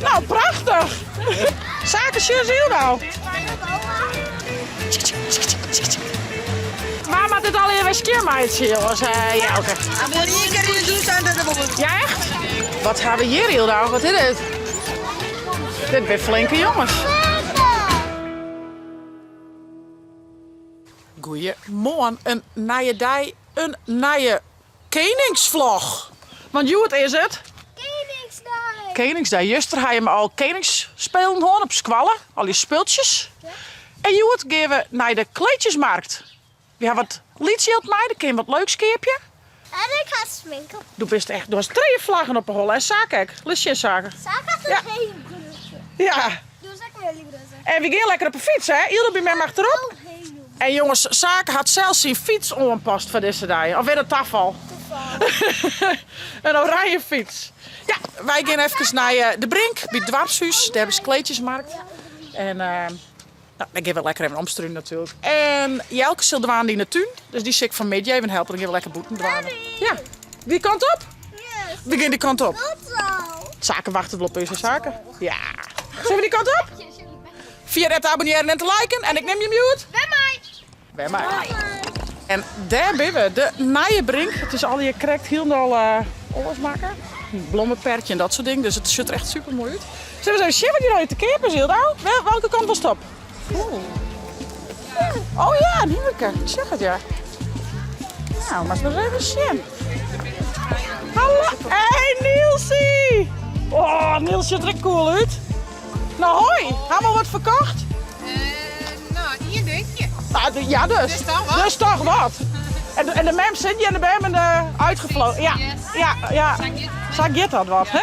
Nou, prachtich! Sake sjoch ris hielendal. Wa moat dit allegear wer skjinmeitsje, jonges? Jelke. Ja, echt? Wat ha we hjir, Hilda? Wat is dit? Dit binne flinke jonges. Goeiemoarn, in nije dei, in nije keningsvlog. Want hjoed is it? Keningsdei! Keningsdei. Juster ha jim al keningsspelen hân op skoalle, al je spultsjes. En hjoed gean we nei de kleedjesmarkt. We ha wat lytsjild mei, dan kin wat leuks keapje. En ik ha sminke. Do bist echt, do hast trije flaggen op 'e holle en Sake ek. Lit sjen Sake. Sake hat in hiele grutte. Ja. Do hast ek in hiele grutte. En we gean lekker op 'e fyts hè, Yldo by mem achterop. En jonges, Sake hat sels syn fyts oanpast foar dizze dei. Of is dat tafal? Tafal. In oranje fyts. Ja, wy gean efkes nei de Brink by it doarpshús. Dêr is kleedjesmarkt. En nou, dêr gean we lekker even omstrunen natuerlik. En Jelke sil dwaan yn de tún, dus dy sil ik fanmiddei even helpe. Dan gean we lekker bûten dwaan. Ja, dy kant op? We gean dy kant op. Sake wachtet wol op ús, hè Sake? Ja. Sille we dy kant op? Ferjit net te abonnearjen en te liken en ik nim jim hjoed. Wer mei. Wer mei. En dêr binne we, de nije Brink. It is allegear krekt hielendal oars makke. In blommeperkje en dat soart dingen, dus it sjocht der echt super moai út. Sille we ris even sjen wat hjir allegear te keap is, Hilda? Welke kant wolst op? Oh ja, in hynderke. Ik sjoch it, ja. Nou, moatst mar ris even sjen. Hallo! Hey Nielsie! Oh, Niels sjocht der ek cool út. Nou hoi, ha we al wat ferkocht? Nou, ien dinkje. Nou, ja dus. Dus toch wat. Dus toch wat. En, en de mem zit hier en de bern ben uitgevlogen. Ja, ja, ja. Sa giet dat wat, hè?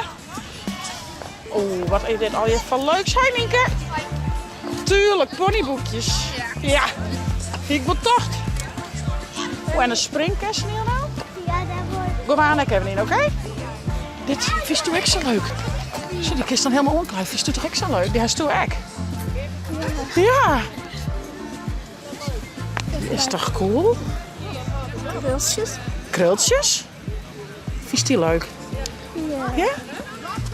Oeh, wat is dit allegear foar leuks, hè Nynke? Tuurlijk, ponyboekjes. Ja, hie ik wol tocht. Oeh, en in springkessen hier nou? Ja, daar wordt. Go maar ek even yn, oké? Dit fynsto ek sa leuk. Sjoch, dy kinst dan helemaal oanklaaie. Fynsto toch ek sa leuk? Dy hasto ek. Ja. Is toch cool? Krultsjes. Krultsjes? Fynst dy leuk? Ja. Ja?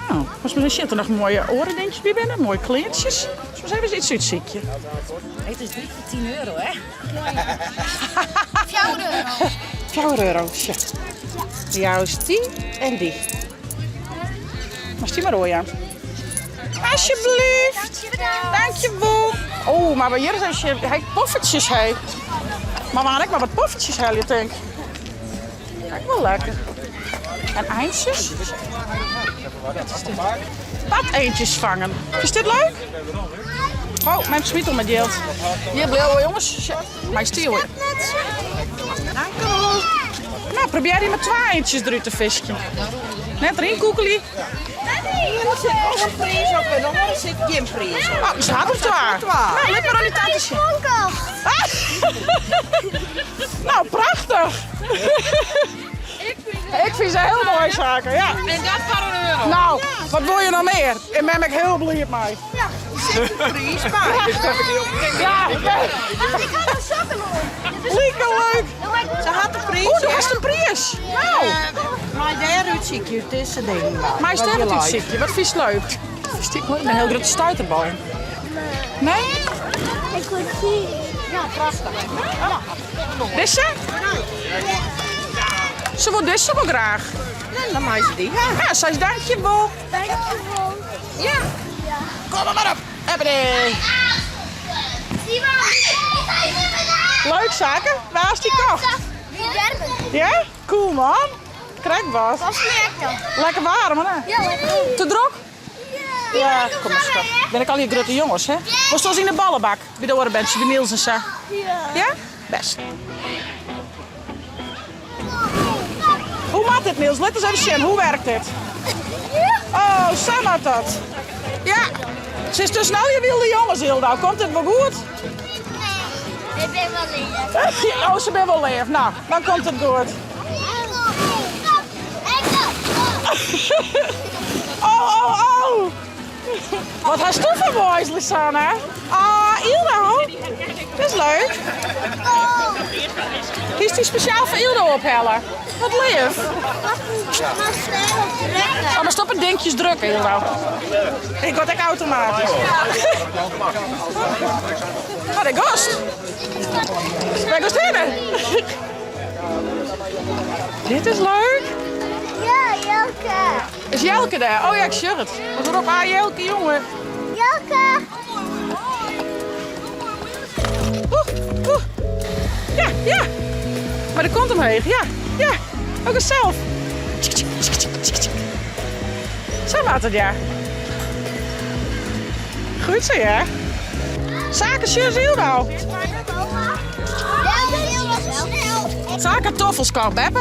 Nou, moatst mar ris sjen oft der noch moaie oare dinkjes by binne, moaie kleantsjes. Soms even iets útsykje. It is 3 kear 10 euro, hè? 4 euro. 4 euro, sjoch. Joust dy en dy. Moatst dy mar oerjaan. Alsjeblieft. Dankjewol. Oh, mar hjir is even sjen. Hy poffertsjes, hy. Mar we ek mar wat poffertsjes helje, tink. Ek wol lekker. En eintsjes? Wat is dit? Wat eendjes vangen. Is dit leuk? Oh, mem smyt al mei jild. Hjir bliuwe jonges. Mei stiel. Dankjewol. Nou, probearje dy mar twa eendjes derút te fiskjen. Net deryn koekelje. Ien sit wol in priis op en de oare sit gjin priis op. Oh, se hat er twa. Nou, lit mar oan dy tante sjen. Nou, prachtich. Ik fyn se hiel moai, Sake. Ja. En dat foar in euro. Nou, wat wol je noch mear? Ik ben ek hiel bliid mei. Ja, sit de priis by. Ja, Ik ha noch sokken oan. Like leuk. Se hat de priis. Oeh, do hast in priis. Nou. Mei dêr útsykje út dizze dingen. Mei dêr wat útsykje. Wat fynst leuk? Fynst dit moai? In hiel grutte stuiterbal. Nee? Ik word hier. Ja, prachtich. Dizze? Se wol dizze wol graach. Nee, dan mei se dy ha. Ja, seis dankjewol. Dankjewol. Ja. Kom mar op. Heppedee. Leuk Sake. Wêr hast dy kocht? Ja? Cool man. Krekt wat. Lekker waarm hè? Ja, lekker. Te drok? Ja, kom maar schat. Binne ek allegear grutte jonges hè? Wolst wolris yn de ballebak by de oare berntsjes, by Niels en sa? Ja. Ja? Best. Hoe moat dit Niels? Lit ris even sjen, hoe werkt dit? Oh, sa moat dat. Ja, sitst tusken al dy wylde jonges, Hilda. Komt dit wol goed? Nee, ik bin wol leaf. Oh, se binne wol leaf. Nou, dan komt it goed. Oh, oh, oh. Wat hasto foar moais, Lisanne? Ah, Yldo. Dat is leuk. Hiest dy spesjaal foar Yldo ophelle? Wat leaf. Oh, moatst op 'e dinkjes drukke, Yldo. Ik word ek automatysk. Oh, dêr gost. Wêr gost hinne? Dit is leuk. Ja, Jelke. Is Jelke dêr? Oh ja, ik sjoch it. Wat rop ah, Jelke, jonge. Jelke. Oeh, oeh. Ja, ja. Mar de kont omheech, ja, ja. Ook eens zelf. Tjik, tjik, tjik, tjik, tjik, tjik. Sa moat it, ja. Goed sa, ja. Sake, sjoch Yldo. Sake toffels kocht, beppe.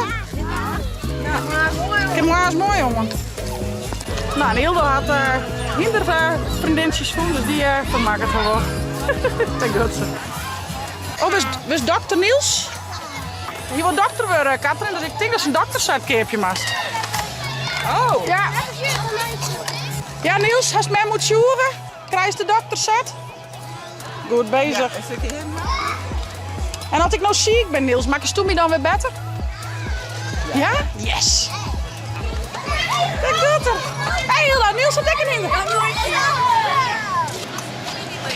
Ik heb moarns moai, jongen. Nou, en Yldo hat uh, hynder uh, freondintsjes fûn, dus dy uh, fermakket wol wat. Dat goed sa. Oh, wurdst dokter Niels? Je wilt dokter wurde, Katrin, dus ik tink datst in dokterset keapje moatst. Oh. Ja. Ja, Niels, hast mem oertsjûge? Krijst de dokterset? Goed bezich. En as ik no siik bin, Niels, makkest do my dan wer better? Ja? Yes! Dat docht er. Hey Hilda, Niels hat ek in hynder.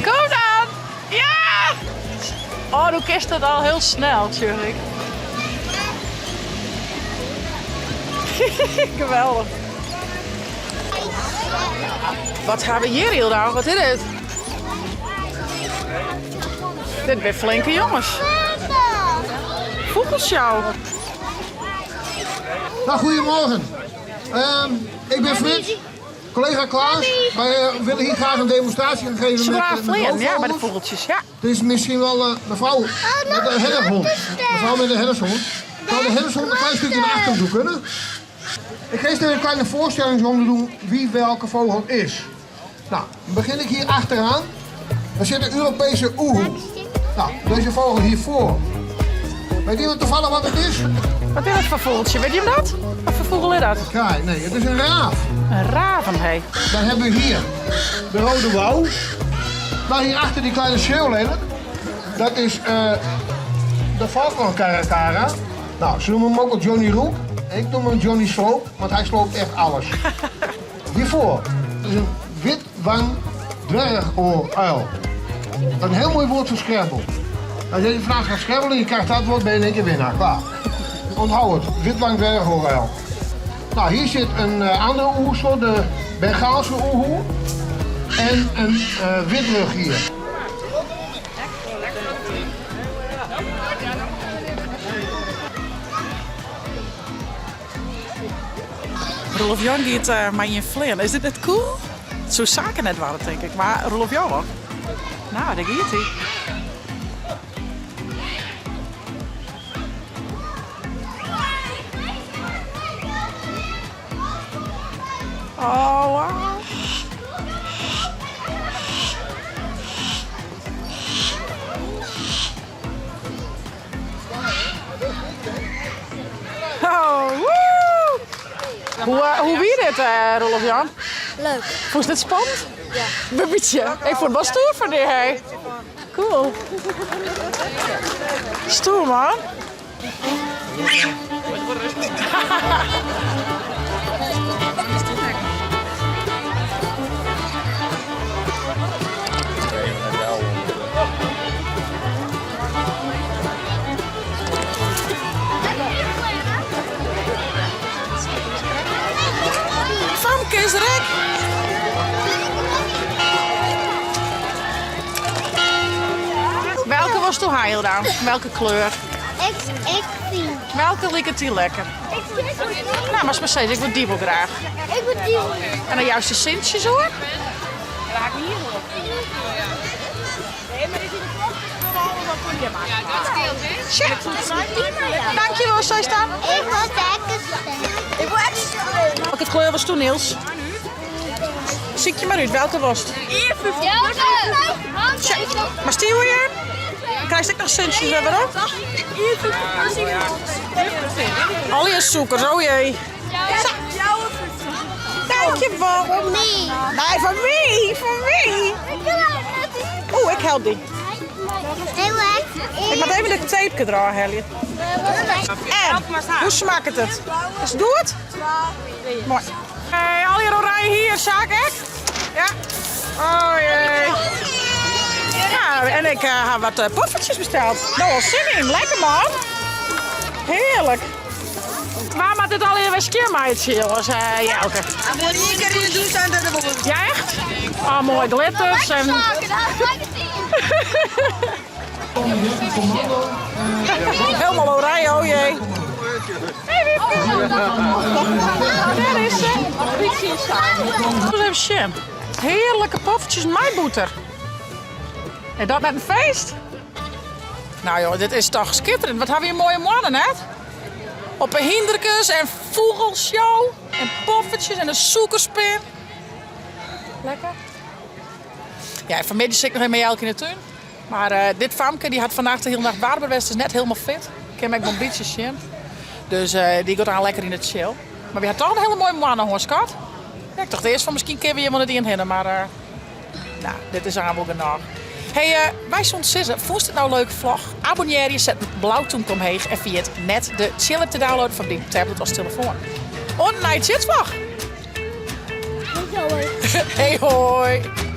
Kom dan! Ja! Oh, do kinst it al hiel snel, sjoch ik. Geweldich. Wat ha we hjir, Hilda? Wat is dit? Dit binne flinke jonges. Fûgelshow. Nou, goedemorgen. Ik ben Frits, collega Klaas. Wij willen hier graag een demonstratie gaan geven Ze met, waren met vleeren, ja, bij de roofvogels. vogeltjes, ja. Het is misschien wel mevrouw met de herdershond. Mevrouw met de herdershond. Zou de herdershond een klein stukje naar achteren toe kunnen? Ik geef even een kleine voorstelling om te doen wie welke vogel is. Nou, dan begin ik hier achteraan. Daar zit de Europese oehoe. Nou, deze vogel hiervoor. Weet iemand toevallig wat het is? Wat is dat voor vogeltje? Weet je hem dat? Wat voor vogel is dat? Kraai, nee, het is een raaf. Een raven, hé. Dan hebben we hier de rode wouw. Nou, hierachter die kleine schreeuwlelijk. Dat is de Falcon Caracara. Nou, ze noemen hem ook wel Johnny Roek. Ik noem hem Johnny Sloop, want hij sloopt echt alles. Hiervoor is een witwang dwergooruil. Een heel mooi woord voor Scrabble. Als je vandaag gaat scrabbelen en je krijgt dat woord, ben je in één keer winnaar. Klaar. Onthoud het, witwang dwergooruil. Nou, hier zit een andere oehoesoort, de Bengaalse oehoe. En een witrug hier. Roelof Jan giet mei ien fleanen. Is dit net cool? It soe Sake net dwaan, tink ik. Mar Roelof Jan wol. Nou, dêr giet hy. Oh, wow. Oh, woe! Hoe wie dit, Roelof Jan? Leuk. Fûnst it spannend? Ja. Een bytsje. Ik fûn it wol stoer fan dy, hè. Cool. Stoer, man. Famke is der ek. Welke wolsto ha, Hilda? Welke kleur? Ik vind. Welke liket dy lekker? Nou, mar mar sizze, ik wol dy wol graach. Ik wol dy. En dan joust de sintsjes hoor. Tja. Dankjewel, zij staan. Ik wil lekker Ik wil echt Welke kleur wolsto, Niels? Sykje mar út, welke wolst? Tja, mar stie hoe je? Krijst ek noch sintsjes wer werom? Allegear sûkers, oh jee. Sa. Dankjewol. Voor mij. Nee, foar my, foar my. Oeh, Oh, ik help dy. Ik moat even de tape derôf helje. En, hoe smakket it? Is it goed? Moai. Hey, allegear oranje hier, Sjaak ek? Ja. Oh jee. Ja, en ik eh, ha wat eh, poffertjes besteld. No al sin yn, lekker man. Hearlik. Wa moat dit allegear wer skjinmeitsje, jonges? Eh, Jelke. Ja, echt? Oh, mooi glitters en... Helemaal oranje, oh jee. Hey Wiepke. Daar is ze. Eens even sjen. Hearlike poffertjes mei bûter. En dat net in feest? Nou joh, dit is toch skitterend. Wat ha wy in moaie moanne net? Op 'e hynderkes en fûgelshow en poffertjes en in sûkerspin. Lekker. Ja, en fanmiddei sit ik noch even mei Jelke yn 'e tún. Mar eh, dit famke dy hat fannacht de hiele nacht warber west, is net hielendal fit. Kin my ek wol in bytsje sjen. Dus eh, dy giet aan lekker yn de chill. Mar wy ha toch in hiele moaie moanne hân, skat. Ja, ik tocht earst fan miskien kinne we hjir wol net ien hinne, mar eh, nou, dit is aan wol genôch. Hey, eh, wy soene sizze, fûnst it no leuk vlog? Abonnearje, set in blau tûmke omheech en ferjit net de Chill app te downloaden foar dyn tablet as telefoan. Oant de nije Chitsvlog! Hey hoi!